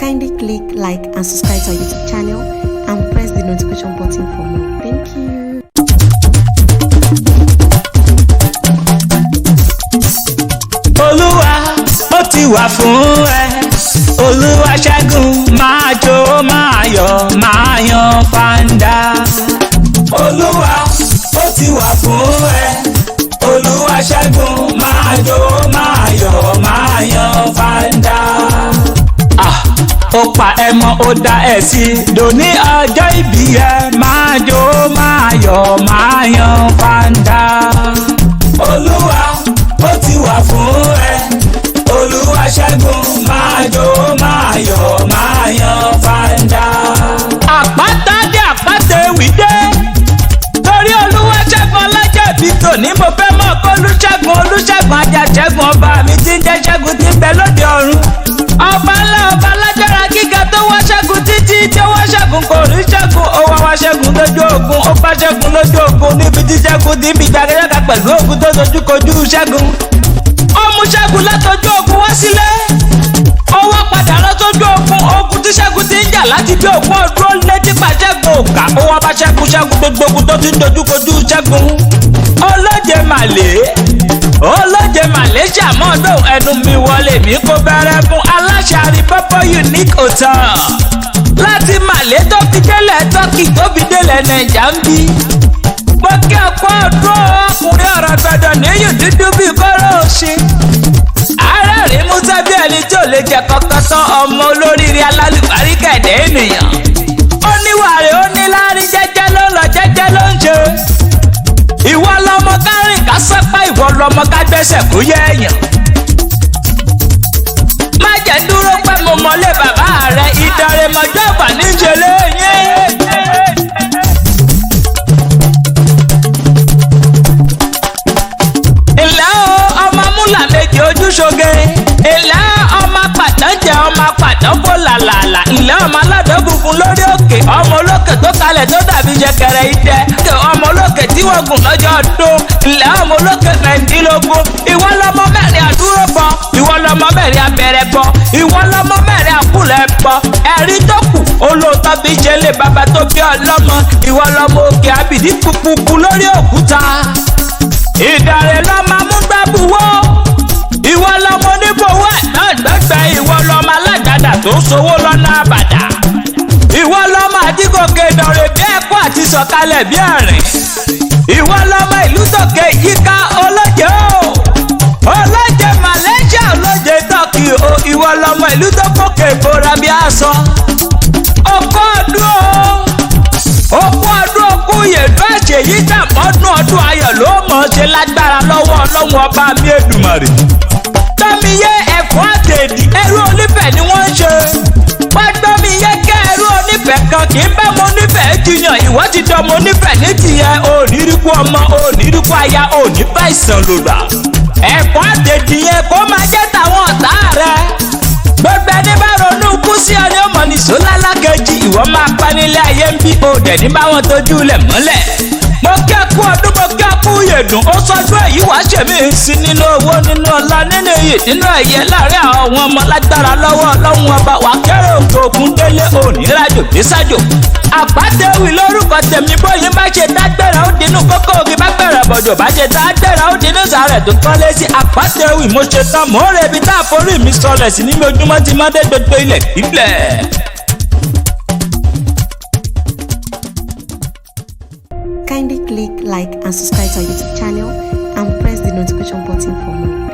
Kindly click like and subscribe to our YouTube channel and press the notification button for more. Thank you. Olúwa ó ti wà fún ẹ. Olúwa ṣẹ́gun, máa jó, máa yọ̀, máa yan fanda. Olúwa ó ti wà fún ẹ. Olúwa ṣẹ́gun, máa jó, máa yọ̀, máa yan fanda. Ah, ó pa ẹ mọ́, ó dá ẹ sí dòní ọjọ́ ìbí ẹ, máa jó, máa yọ̀, máa yan fanda. Olúwa ó ti wà fún ẹ. Olúwa ṣẹ́gun, máa jó, máa yọ̀, máa yan fanda. Àpáta dé, àpáta ewì dé, torí Olúwa ṣẹ́gun ọlájẹ̀bí tòní, mo fẹ́ mọ̀ kó Olúṣẹ́gun, Olúṣẹ́gun Ajáṣẹ́gun, ọba mi tí ń jẹ́ ṣẹ́gun tí ń bẹ lóde ọ̀run, ọba ńlá, ọba lágbára gíga, tó wá ṣẹ́gun títí tí ó wá ṣẹ́gun kò rí ṣẹ́gun, ó wá wá ṣẹ́gun lójú ogun, ó bá ṣẹ́gun lójú ogun níbi tí ṣẹ́gun ti ń bi jàgẹ́jàgà pẹ̀lú ogun tó dojú kojú ṣẹ́gun. Ó mú ṣẹ́gun látọjú ogun wá sílé, ó wá padà lọ sójú ogun, ogun tí ṣẹ́gun ti ń jà láti bí òkú ọdún ó lé tí pàṣẹ́gun òkà, ó wá bá ṣẹ́gun ṣẹ́gun gbogbo ogun tó ti ń dojú kojú ṣẹ́gun. Olóje màlè, olóje Malaysia mọ́dún ẹnu mi wọlé mi kó bẹ̀rẹ̀ fún aláṣẹ Àrípọ́pọ́ Unique Hotel láti Màlẹ́ tó fi délẹ̀ Turkey tó fi délẹ̀ Nàìjà ń bí. Mo kí ọkọ ọdún, ọkùnrin ọ̀rọ̀ gbọdọ̀ níyùn dúdú bíi kóró òṣì. Arẹ́rìn musa bí ẹni tí ò lè jẹ kankan tán, ọmọ olóríire alálùbárí kẹ̀dẹ́ ènìyàn. Ó níwà rẹ̀, ó ní láárí, jẹ́jẹ́ ló ń lọ, jẹ́jẹ́ ló ń ṣe. Ìwọ lọmọ kárìn ká sọpá, ìwọ lọmọ ká gbẹ́sẹ̀ kó yẹ èèyàn. Má jẹ́ dúró pé mo mọ̀lé bàbá rẹ̀, ìdàrẹ́mọ̀jọ́ ìbà níṣẹ́ lẹ́yìn. Ìlà o, ọmọ múlà méjì ojúṣoge. Ìlà ọmọ pàtàn jẹ, ọmọ pàtàn bò làlàlà. Ìlà ọmọ aládùn funfun lórí òkè, ọmọ olókè tó kalẹ̀ tó dàbí jẹkẹrẹ idẹ, ọmọ olókè tí wọ́n gùn lọ́jọ́ ọdún. Ìlà ọmọ olókè mẹ́rìndínlógún. Ìwọ lọmọ mẹ́rin àdúró bọ, ìwọ lọmọ mẹ́rin abẹ́rẹ́ bọ, ìwọ lọmọ mẹ́rin àkúlẹ̀ bọ. Ẹ̀rí tó kù olóòótọ́ bí jẹ́lé bàbá tó bí ọlọ́mọ. Ìwọ lọmọ òkè àbìdí pupupu lórí òkúta. Ìdàrẹ̀ lọ́mọ amúgbábuwó. Ìwọ lọmọ oníbòwò ẹ̀gbọ́n, ìwọ lọmọ alágbàdà tó ń sowó lọ́nà àbàdà. Ìwọ lọmọ àdígòkè ìdọ̀rẹ̀ bí ẹ̀kọ́ àti sọ̀kalẹ̀ bí ẹ̀rìn. Ìwọ lọmọ ìlú tòkè yíká olóje o, olóje Malaysia, olóje Turkey o. Ìwọ lọmọ ìlú tó kókè ìbora bí aṣọ. Ọkọ ọdún o, òkú ọdún, òkú yèdú àṣeyí tàmọ́dún, ọdún ayọ̀ ló mọ̀ ṣe lágbára lọ́wọ́ Ọlọ́run ọba mi Èdùmàrè. Gbọ́miyé ẹ̀fọ́ àtẹ̀dì, ẹrú onífẹ̀ ni wọ́n ń ṣe. Wọ́n gbọ́miyé kẹ́ ẹrú onífẹ̀ kan kì í bá mo nífẹ̀ẹ́ jiyàn, ìwọ ti dán mo nífẹ̀ẹ́ ní tìyẹn, onírúkú ọmọ, onírúkú aya, onífẹ́ ìsàn lòlà. Ẹ̀fọ́ àtẹ̀dì yẹn kó máa jẹ́ tàwọn ọ̀tá rẹ̀. Gbogbo ẹni bá ronú kú sí ọ ní ọmọ ní sọlá kejì, ìwọ máa pa nílé ayé ń bí òdẹ ní báwọn tójú lẹ̀ mọ́lẹ̀. Mo kí ẹ kú ọdún, mo kí ẹ kú yèdùn, ó sọdún èyí wàá ṣèmí sí nínú owó, nínú ọlá, nínú iyì, nínú ẹ̀yẹ láàrin àwọn ọmọ lágbára lọ́wọ́ Ọlọ́run ọba. Wà kéré òkè òkun délé, ònírájò désájò. Àpátéwì lórúkọ tèmi, bóyin bá ṣe dágbéra ó dinú kókó ògì, bá gbẹ̀rẹ̀ bọ̀jọ̀ bá ṣe dágbéra ó dinú sàrẹ̀ tó kọ́lé sí. Àpátéwì mo ṣe tán, mò ń rebi tá a forí mi sọlẹ̀ sí níbi ojúmọ́ ti mọ́ dé gbogbo ilẹ̀ ìbílẹ̀. Kindly click like and subscribe to our YouTube channel and press the notification button for more.